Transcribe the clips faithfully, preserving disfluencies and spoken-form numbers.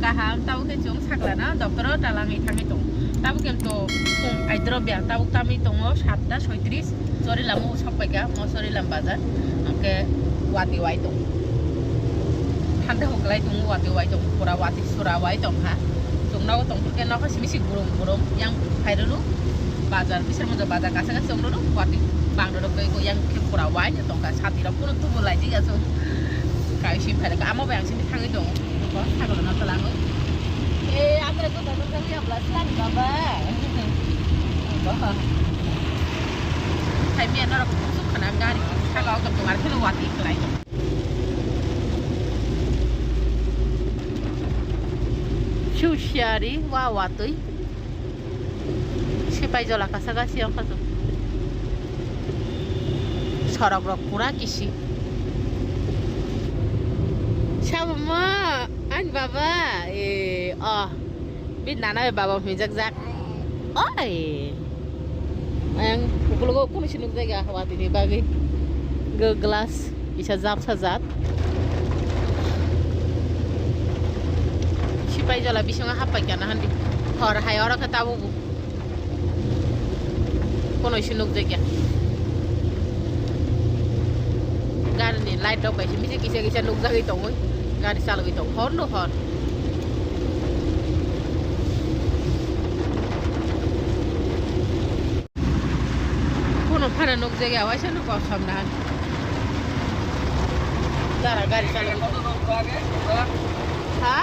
Kaham, tabuk khe chwng sakla na doctor o talangwi thangwi tong. Tabuk khe to phung aidrobya, tabuk tamwi tongo satta soitris, Chorilam o sok paikha, mo Chorilam bazar. Hwnkhe watwi wai tong. Thanda huklai tong, watwi wai tong, pura watwi sura wai tong ha. Chwng nogo tong khe nokha simi si gurum gurum, yang phairwrwk bazar, bisar moja bazar kasa kasa chwng rwrwk, watwi bang rwrwk bai yang khe pura wai tong kha, sati rok kuno tubu lai jigya chwng. Kai sim phairwkha, amo bai ang simi thangwi tongo. Ko sagolo no twlangwi. Eh, amre ko dano thangwi abla slani baba. Bo. Hai mi anara ko kusuk khana gari. Saga o tongo ar kheno watwi khlai. Shushari wa watwi. Sipai jola kasa gasi ang khasu. Sorok rok pura kisi. Sabo ma, ani baba, eh, oh. Bi nana be baba hwnjak jak. Oi. Ang ukulogo kunu sinuk jaga hawa tini bagwi. Go glass. Kisa jat sajat. Sipai jola bisingo happai kana handi. Hor hai oro khe tabuk. Kono se nukjakya. Gari ni light rok bai se misi kisa kisa nukjagwi tongwi. Gari chalogwi tong hor no hor. Kono phana nukjakya, waisa no kosom na. Dara gari chalogwi tong. Ha?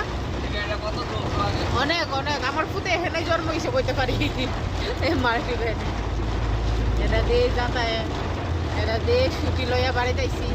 অনেক, অনেক। আমার পুতে এখানে জন্ম হয়েছে, বলতে পারি। এই মার্কেটে। এটা দিয়ে যাতায়াত, এটা দিয়ে ছুটি লইয়া বাড়িতে আইছি।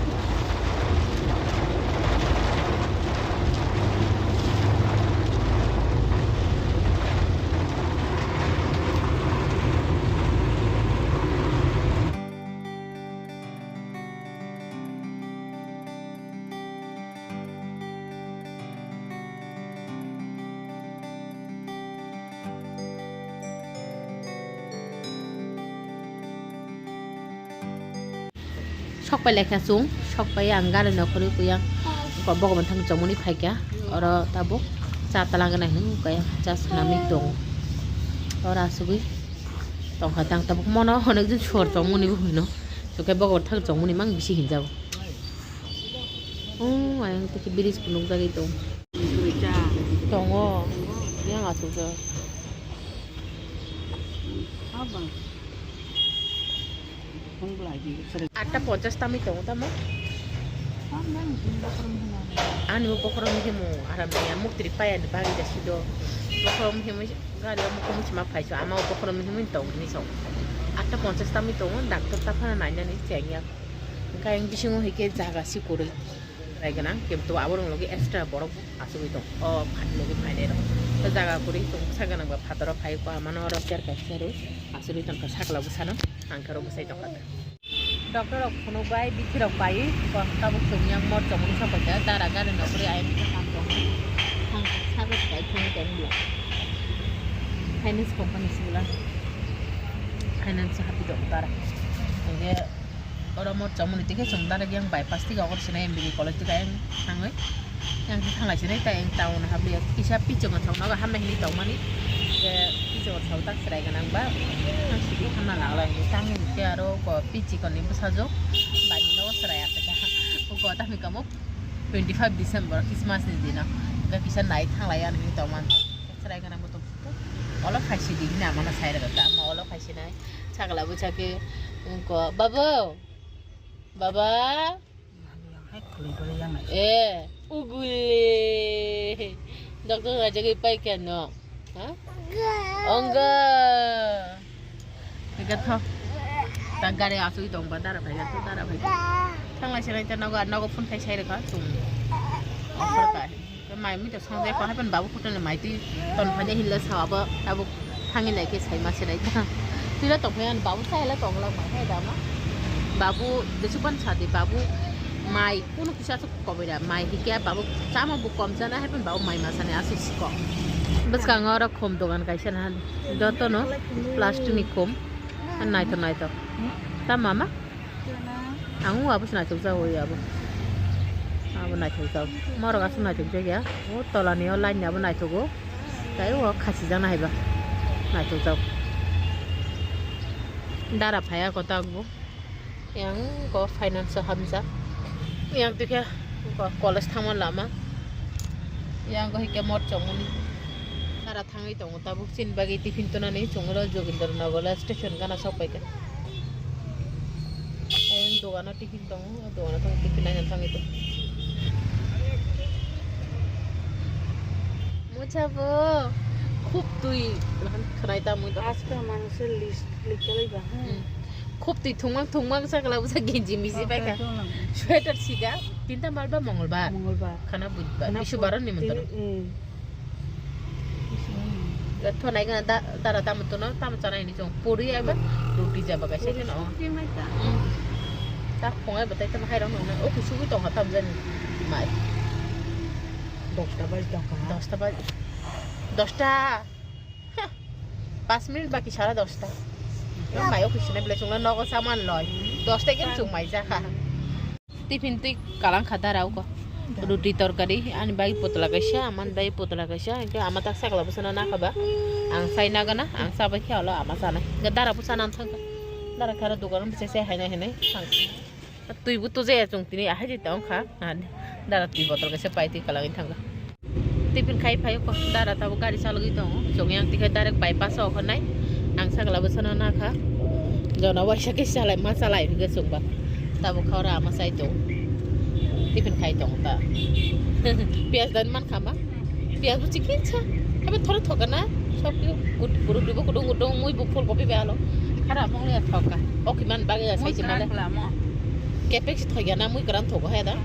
Sok pai lekha chwng, sok pai ang gari no khorwi kuya. Ko Bhagwan thang chomoni phaikha. Oro tabuk cha talangna hinwi kaya cha swnamwi tongo. Oro asugwi tongkha tang tabuk mono honok jin suar chomoni bo hino. Hwnkhe Bhagwan thang chomoni mang bisi hinjago. Oh, ayang tiki bridge bo nukjagwi tong. Tongo. Yang asukjak. Atta ponchas tamwi tongo tamo? Ani bo bokhorok ni himo aram ni amuk tri paya ni bagwi jasi do. Bokhorok ni himo gari o mukhung muchima phaiso ama o bokhorok ni himo tong ni so. Atta ponchas tamwi tongo doctor ta phana nainani chengya. Hwnkhe ayang bisingo hwnkhe jaga si kwrwi. Rai gwnang, kebto aborok logi extra borok asugwi tong. O phat logi phainai rok. O jaga kwrwi tong, bwsa gwnang ba phataro phai, ko amano oro chair kaisa rw asugwi tong kha sakla bwsano, ang khe oro bwsai tong kha. Doctor rok phunuk bai, bithi rok bai, ko tabuk chwng yang mor chwng ni sapai kha, dara gari no kwrwi ayang khe ham tong. Ham sabai kai thang tong bla. Finance company sibla. Finance happy doctor. Hingke Oro mot chomoni tike chwng direct yang bypass tike ogor sinai M B B college tike yang thangwi. Yang thang lai sinai ta yang town habli kisa pichongo chwng nogo hamya hinwi tongmani. Ke pichongo chwng ta chwrai gwnang ba. Ang sidi hamna nang lai hinwi tang hinwi ke aro ko pichikon ni bwsajwk bai ni nogo chwrai aswk kha. Uko ta hinwi kamo twenty five December Christmas ni dino. Ke kisa nai thang lai hinwi tongmani. Chwrai gwnang bo tong. Olo khaisi di hini amano sai rwgwkha, ama olo khaisi nai. Sakla bwsa khe wngkha, "Babu, baba." Eh, ugule. Doctor rajagwi pai khe no. Ha? Ongga. Ega tho. Ta gari asui tong ba dara phai ga, to dara phai ga. Thanglai se nai ta nogo, nogo phone khai sai rwkha, tung. Ongkha ka. Mai mi to songjak ko hapen babu kuto ni mai twi ton phanya hinle sawa bo tabuk thangi nai khe sai ma se nai ta. Twi la tong phanya babu sai la tong la mai hai da ma. Babu desu ban sa de babu mai kuno kisa asuk kobai da mai hikya babu chama bu kom jana hapen babu mai ma sa nai asuk siko. Bwskango oro khum dogan kaisa na joto no plastic ni khum naito naito ta mama. Ang abo se naithok jak oi abo. Abo Naithok jak. Morok aswk naithok jak ya. O tola ni o line ni abo naithogo. Tai o khasi jak nai haiba. Naithok jak. Dara phai ako tak bo. Yang go finance o hamjak. Yang tikhe go college thangma lama. Yang go hike mot chongmani. Dara thangwi tongo tabuk chini bagwi tiffin tunani chwng oro Jogindra Nagar station gana sok paikha. Ayang dogano tiffin tongo, o dogano thang tiffin laina thangwi tongo. Muchabo khub twi khwnai ta mui. Aska manse list likhalaiba. Hmm. Khub twi thwngmang thwngmang sakla bwsa genji misi paikha. Sweater siga tinta malba mongolbar. Mongolbar. Khana budbar. Khana bisu bud-, baron ni tini, montoro. Hmm. Thonai gana da-, dara tamo tono, tamo chanai ni chong. Puri eba roti jaba kaisa khe no. Puri sukri mai ta. Hmm. Tak phungai batai tamo hai rong nong. O kusugwi tong ha tam jani. Mai. Dosta baji tong kha. Dosta baji. Dosta. Hah. Pas minute baki sara dosta. Mai o kusune bele chungla nogo saman loi. Dosta ken chung mai ja kha. Tiffin twi kalang kha dara uko. Roti torkari ani bai potla kaisa, aman bai potla kaisa, hingke ama tak sakla bwsano nakha ba. Ang sai nagana, ang sabai khe olo ama sanai. Hingke dara bwsano ang thangkha. Dara khara dogan bwsai sai hainai hainai thang. Twi bo tujaya chwng tini ahai jai tong kha. Dara twi botol kaisa pai twi kalangwi thangkha. Tiffin khai phai kho, dara tabuk gari chalogwi tongo. Chwng yang tikhe direct bypass o okhornai. Ang sakla bwsano nakha. Jona waisa khe chalai ma chalai hwnkhe chwngba. Tabuk kha oro ama chai tongo. Tiffin khai tongo ta. Piyaj dan man kha ma? Piyaj bo chikisa. Haibo thoro thoka na. Sob khe kut-, kuruk ribo kudung kudung mui bo phul kopi be alo. Khara mong le thoka. Oki man bagwi ya sai se male. Kepek si thoya na mui kran thogo he da.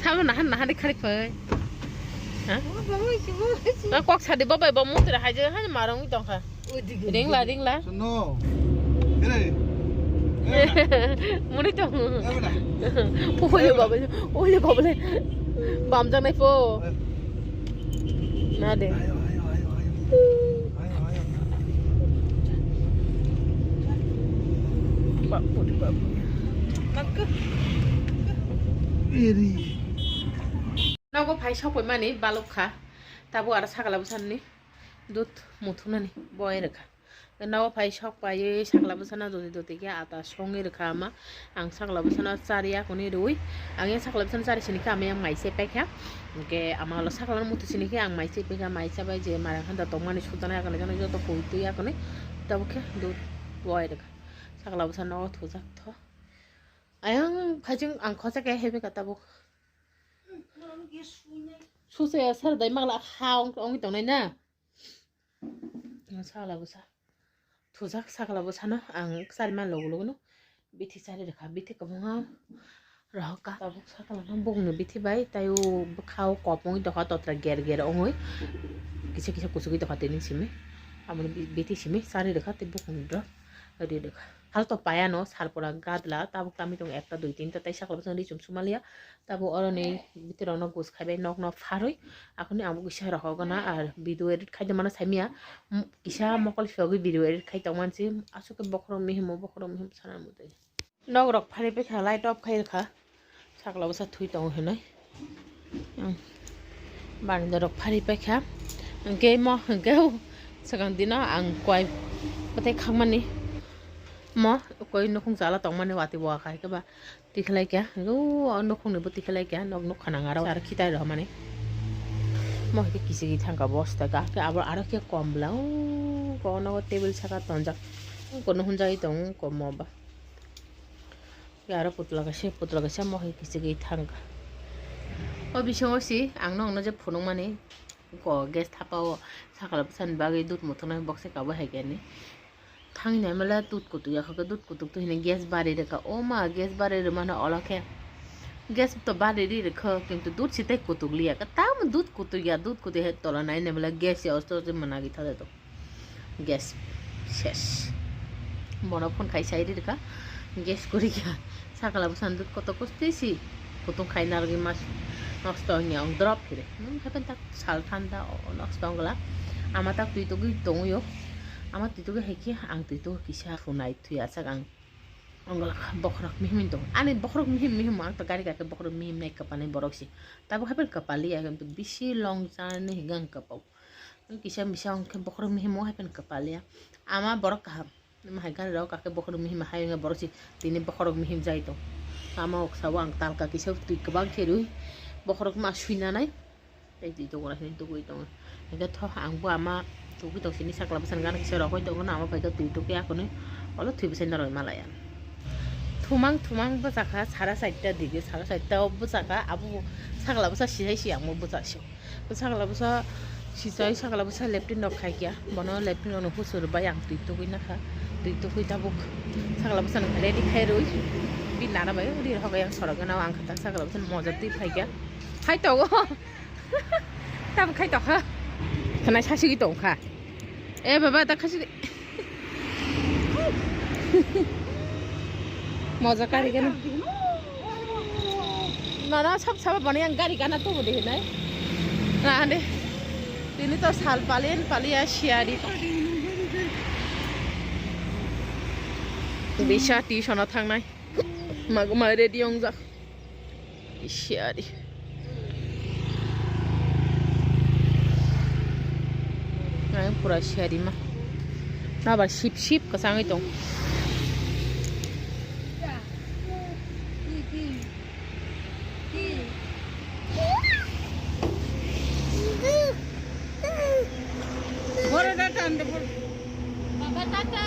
Samo nahan nahan de kharik phai. Ha? Na kok sadi babai bo mutra haje han marong tong kha. Ringla ringla. No. Hey. Muni tong. Oye babai, oye babai. Bam jang nai po. Na de. Ayo, ayo, ayo, ayo. Ayo, ayo. Bapuri, bapuri. Nagka. Eri. Nogo phai sokoi mani balok kha. Tabo aro sakala bwsani dut muthunani boi rwkha. Nogo phai sok paiwi sakla bwsano doti doti khe ata songwi rwkha ama. Ang sakla bwsano chari akoni rwi. Ang yang sakla bwsano chari sini khe ama yang mai se paikha. Hingke ama lo sakla mutu sini khe ang mai se paikha, mai chabai je marang handa tongmani sujana akoni joto hui twi akoni. Tabuk khe dut boi rwkha. Sakla bwsano thujak tho. Ayang phajing ang khochak ya hebi ka tabuk. Susa ya sar dai magla ha ong tongnai na. Sakla bwsa. Thujak sakla bwsano ang charima logo logo no bithi chari rwkha. Bithi kwbangma rohorkha. Tabuk sakla no bongni bithi bai tei o bwkha o kop wngwi tongkha totra ger ger wngwi. Kisa kisa kuchugwi tongkha tini simi. Aboni bi-, bithi simi chari rwkha tei bukungni drop ri rwkha. Hal to paya no sal pora gadla tabuk tami tongo ekta dui tinta tei sakla bwsano ri chum sumaliya. Tabuk oroni bitirokno gus khaibai nokno pharwi akhoni ang bo kisa rohorgana ar video edit khaide mano saimia. M-, kisa mokol phiyogwi video edit khai tongmansi aswk khe bokhorok mihimo bokhorok mihimo sana mutwi. Nok rok phari paikha light off khai rwkha sakla bwsa thwi tongo hinwi. Ang baranda rok phari paikha hwnkhe mo hwnkhe swkang dino ang koi bwthai khakmani mo koi nukhung chala tongmani watwi waha khai khe ba. Tikhlai kya, o nukhungni bo tikhlai kya, nok nukha nang aro, aro khitai rw mani. Mo khe kichigwi thangkha bosta, khe abo aro khe kom bla, o kono table saka tonjak, kono hunjagwi tong kom mo ba. Khe aro putla kaisa, putla kaisa mo khe kichigwi thangkha. O bisingo si ang nokno je phunukmani, ko gas thapa o sakla bwsani bagwi dut muthunai box se kabo hai khe ni. Thangwi naimala dut kutuk ya kha khe dut kutuk to hini gas bari rwkha. O ma, gas bari rwmano olo khe Gas to bari ri rikho, kintu dud si tei kutuk liya. Ka tamo dud kutuk ya, dud kutuk he tola nai ne bole gas ya osto osto managi thade to. Gas ses. Bono phone khai sai ri rikha. Gas kuri ya. Sakala bwsani dud koto kosti si. Kutung khai narwgwi mas nosto wngya wng drop kire. Hmm, happen tak sal thanda o nosto wngla. Ama tak twi tugwi tongwi o. Ama twi tugwi hai khe ang twi tugwi kisa phunai thwi achak ang. Wngla kha bokhorok mihim tong. Ani bokhorok mihim mihim ang to gari gari bokhorok mihim nai kwpanai borok si. Tabuk happen kwpaliya, kintu bisi long journey hinkhe ang kwpao. Kisa misa wngkhe bokhorok mihimo hai phano kwpaliya. Ama borok kaham. Ama hai gari rok kakhe bokhorok mihim hai wngya borok si tini bokhorok mihim jai tong. Ama oksa o ang talka kisa twi kwbang khe rwi bokhorok ma swinanai. Tei twi tokra hini tugui tongo. Hinkhe tho ang bo ama tugui tong sini sakla bwsani gana kisa rokoi tongo na ama bai khe twi tugui akonwi olo thwi bwsai noroi malaya. Thumang thumang bwchakha sara chaita dige, sara chaita o bwchakha abo sakla bwsa sisai si ang bo bwchak sio. Sakla bwsa sisai, sakla bwsa leptin rok khaikya, bono leptin rok no husur bai ang twi tugwi nakha, twi tugwi tabuk sakla bwsa no ready khai rwi, bi nana bai ri rok yang sorok gana ang kha sakla bwsa moja twi phaikya, khai tongo. Tam khai tokha, khana sasigi tongkha, e baba ta khasi. Moja kari gana. Nana sab sab bani ang gari gana tu budi hinai. Na ande. Tini to sal palin palia siari. Bisa tuition o thangnai. Maguma ready ongjak. Siari. Ang pura siari ma. Nabar sip sip kasangwi tong. Boro da tande boro. Baba tata.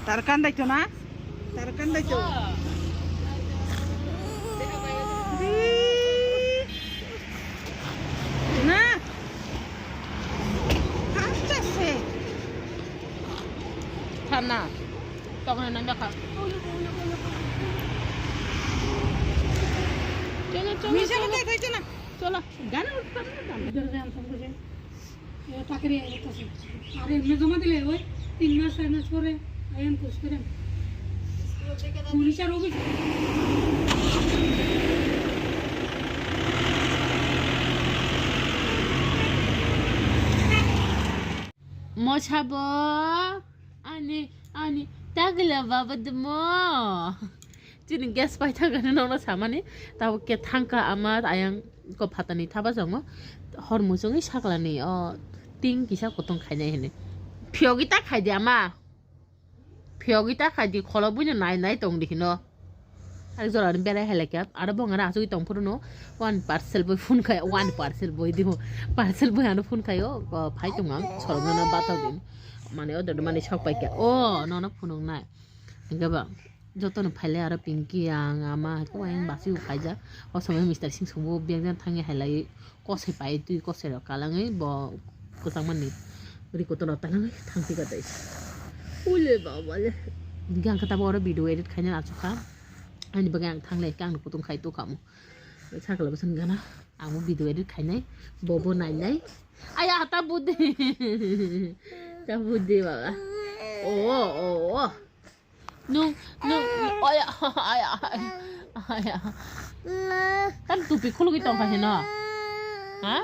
Tarkan dai to na? Tarkan dai to. Na. Aste aste. Thana. Tokna nanda kha. Cholo, cholo, Misa cholo. Kata khai chana. Cholo. Gana uttam na dam. Dor dam sam kuje. এ, টাকা রে করতেছে। আর এমনি জমা দিলে ওই তিন মাস, চার মাস পরে আইন কোর্স করে। পুলিশ আর office. Mo sabo, ani, ani, tagla baba demo. Chini gas pai thangkha nokno samani, tabuk khe thangkha ama ayang ko phatani thapa chongo, hor muchungwi saklani o ting kisa kutung khainai hinwi. Phiyogwi ta khaidi ama, phiyogwi ta khaidi, kholo buino nai nai tongdi hino. Ari jorani berai hai laikha, aro bongani achugwi tong phuruno, wani parcel boi phone khai, wani parcel boi dibo, parcel boi ano phone khaio, o phai tong ang, sorokno batao din. Mane o dodo mane sok paikha, o nono phunuknai. Hinkhe ba, jotono phailai aro Pinky, ang, ama, hai khe ayang basi bo khaijak. O somoi Mister Singh songbo biyang jani thangwi hai lai kosoi pai twi kosoi rok kalangwi bo kwchang mani ri kotor rok talangwi thang thika tei. Ule baba le. Hinkhe ang khe tabuk oro video edit khaina achukha. Ani bagwi ang thanglai khe ang kutung khai tukha mo. Sakla bwsani gana ang bo video edit khainai. Bo bo nainai. Aya ta budi. Ta budi baba. O o o. Nung, nung, oya, oya, oya. Kan tupi khulugwi tongkha hino. Ha?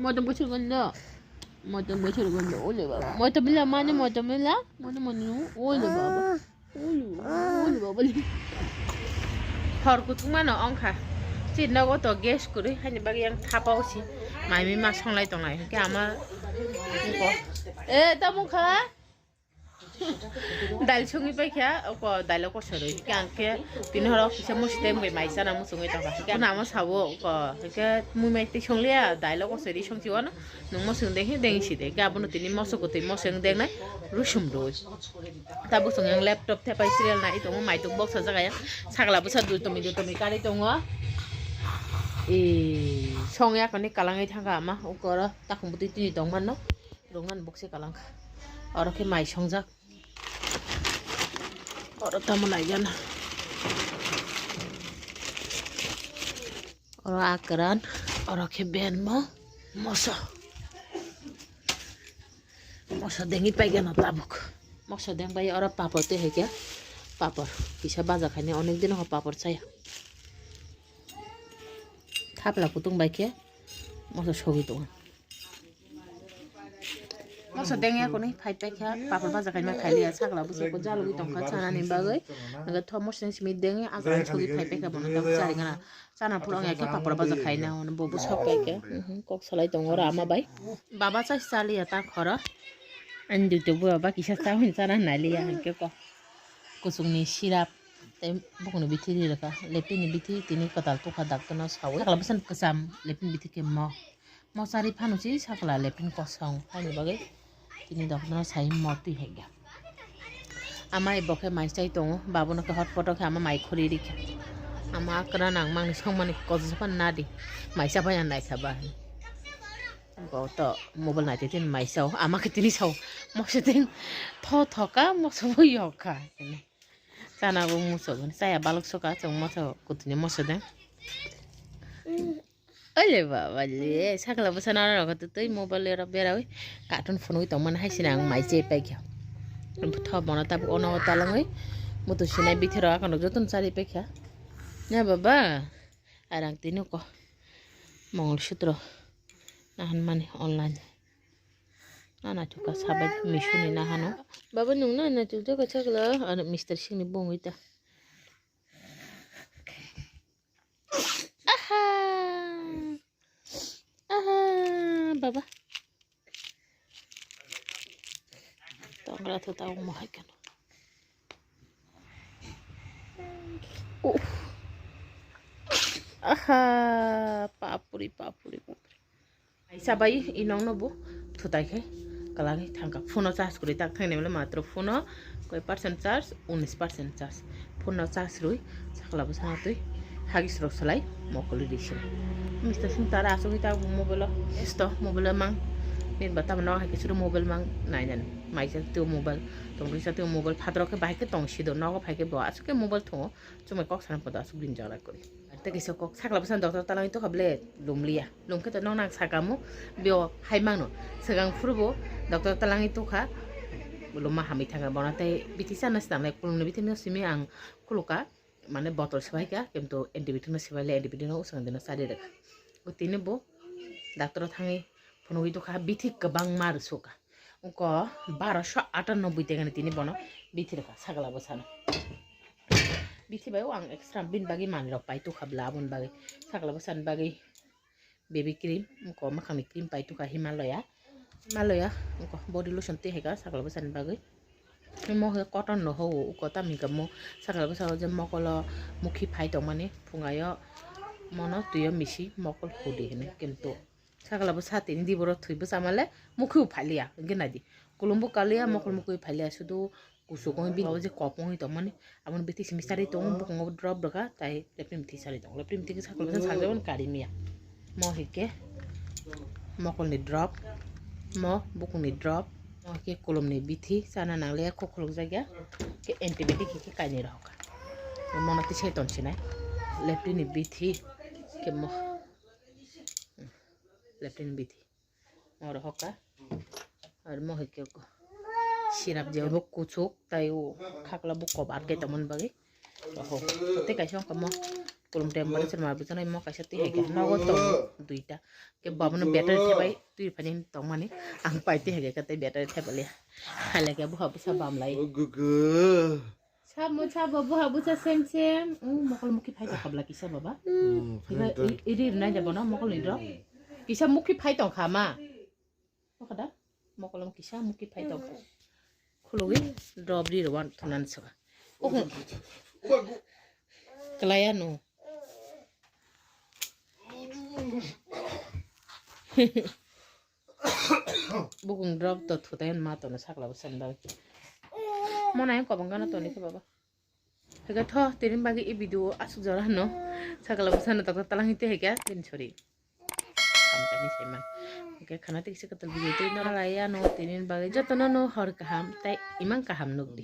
Motom bwswk gondo. Motom bwswk gondo. Ole baba. Motom bila mane motom bila. Mane mane. Ole baba. Ole, ole baba. Hor kuthuk mano ongkha. Chi nogo to gas kwrwi haini bagwi yang thapao si. Mai mi ma songlai tonglai. Ke ama. Eh, tamo kha? Dail songwi paikha, oko dailo kosoi rwi. Hwnkhe ang khe tini horo kisa musi tei wngwi mai chana muchungwi tongkha. Hwnkhe ano amo sabo, oko, hwnkhe mui mai tei songliya, dailo kosoi rwi songsi wano. Nwng muchung de khe deng si de. Hwnkhe abono tini moso kwtwi moso wng dengnai, rusum rwi. Tabuk chwng yang laptop thepai serial nai tongo, maitung box o jaga yang. Sakla bwsa dui tomi dui tomi karwi tongo. E, song yakoni kalangwi thangkha ama, oko oro takhum bwtwi twi tongmano. Rungmani bokse kalangkha. Oro khe mai songjak. Oro tamo naigana. Oro akran, oro khe benmo moso. Moso dengwi paigano tabuk. Moso deng bai oro papor twi hai khe. Papor. Kisa baja khaini onek din ho papor chaya. Thapla kutung bai khe moso sogwi tongo. Moso dengya kuni phai paikha, papor baja khaima khailiya, sakla bwswk bo jalugwi tongkha chanani bagwi. Hwnkhe tho moso simi dengya, acha sogwi phai paikha bono tabuk chari gana. Chana phuru wngya khe papor baja khaina hwnwi bo bwswk paikha. Mhm, kok salai tongo oro ama bai. Baba chai chaliya ta khoro. Ani duitu bwrwi baba kisa cha hwn chana nailiya hwnkhe kok. Kuchukni sirap tei bukungni bithi ri rwkha. Lepinni bithi tini kwtal tukha daktorno sawi. Sakla bwswk kwcham lepinni bithi khe mo. Mochari phano si sakla lepin kosong haini bagwi tini doktorno sai mo twi hai kha. Amai bo khe mai chai tongo, babono khe hotpot o khe ama mai khuri rikha. Ama kwran ang mangni songmani koso phano nadi, mai cha phai ang naikha ba. Bo to mobile naitwi tini mai chao, ama khe tini sao. Moso teng tho thoka, moso bo yokha. Chana bo muchuk, chaya balok soka, chwng moso kutini moso deng. Oile baba le, sakla bwsa nana rok twi mobile rok berawi cartoon phunugwi tongmani hai sini ang mai che paikha. Tho bono tabuk ono talangwi mutu sinai bithi rok akhano jotono chari paikha. Ya baba, arang tini ko Mongol Sutro nahan mani online. Nana chuka sabai Misuni nahano. Baba nung nana chuka sakla, ano Mister Singni bongwi ta. Aha. Aha, baba. Tongra to tau mo hai kano. Uh. Aha, papuri, papuri, papuri. Ai sabai inong no bu thutai khe kalangwi thangkha. Phone o charge kwrwi tak thangni male matro phone o koi percent charge, unis percent charge. Phone no charge rwi sakla bwsano twi hagis rok salai mokol ri sila. Mister Singh tara asugwi ta mobile o esto mobile o mang nit ba tamo no hai khe suru mobile mang nai nani mai jak twi mobile tong ri sa twi mobile phatrok khe bahai khe tong sido nogo phai khe bo asuk khe mobile thongo chumai kok sana podo asuk din jora kwrwi. Tei kaisa kok sakla bwsano doctor talangwi tokha ble lumliya. Lum khe to nokno ang sakamo, beo hai mangno. Swkang phuru bo doctor talangwi tokha, lumma hamwi thangkha. Bono tei bithi chana se nangnai, kulumni bithi no simi ang khuluka, mane botol swbaikha, kintu antibiotic no swbaile, antibiotic no swkang dino chari rwkha. O tini bo doctor o thangwi phunugwi tokha, bithi kwbangma rwsukha. Wngkha barosho atanoboi tengani tini bono bithi rwkha sakla bwsano. Bithi bai o ang extra bini bagwi manwirok pai tokha bla aboni bagwi. Sakla bwsani bagwi baby cream, wngkha mwkhangni cream pai tokha Himalaya. Himalaya wngkha body lotion tei hai kha sakla bwsani bagwi. Mo khe cotton no ho o, wngkha tamni hwnkhe mo sakla bwsao je mokolo mukhi phai tongmani phungaio mono twio misi mokol hudi hini kintu. Sakla bo sa tini di borok thwi bwsa male mukhibo phailiya, hwnkhe nai di. Kulumbo kaliya, mokol mukhibo phailiya, sudu kuchuk wngwi bini je kop wngwi tongmani. Aboni bithi simi chari tongo, bukungo drop rwkha, tai lepin bithi chari tongo. Lepin bithi khe sakla bwsa sajabani kari miya. Mo hwnkhe mokolni drop, mo bukungni drop, mo hwnkhe kulumni bithi chana nangliya, kok khulukjakya, khe antibiotic hwnkhe kainwi rohorkha. Mono tisai tongsinai lepinni bithi khe mo. Lepin bithi. Oro hoka. Ar mo hai khe ko. Sirap je bo kuchuk tai o khakla bo kobar khe tongmani bagwi. Oho. Tei kaisa wngkha mo. Kulum tem bari chwrma bwchanai mo kaisa twi hai khe. Nogo tong duita. Khe babono battery thebai twi phani tongmani. Ang pai twi hai khe tei battery thebalia. Khailai khe buha bwsa bam lai. Sabo, sabo, buha busa sem sem. Mm, mokol mukhi phai tongkha bla kisa baba. Mm, Iba phanto. I-, iri rinai jabo no mokol ni drop. Kisa mukhi phai tongkha ma. Tongkha da? Mokol kisa mukhi phai tongkha. Khulugwi drop ri rwan thunan saka. Oho. Uba gu-, Kelaya no. Bukung drop to thutai ma tono sakla bwsani bagwi. Mona yang kobong gana toni khe baba. Hwnkhe tho tini bagwi i video asuk jora hwno. Sakla bwsano tokto talang hite hwnkhe tini sori. Kamtani saiman. Hwnkhe khana tei kisa kwtal video tei nora lai ano tini bagwi jotono no hor kaham tei imang kaham nukdi.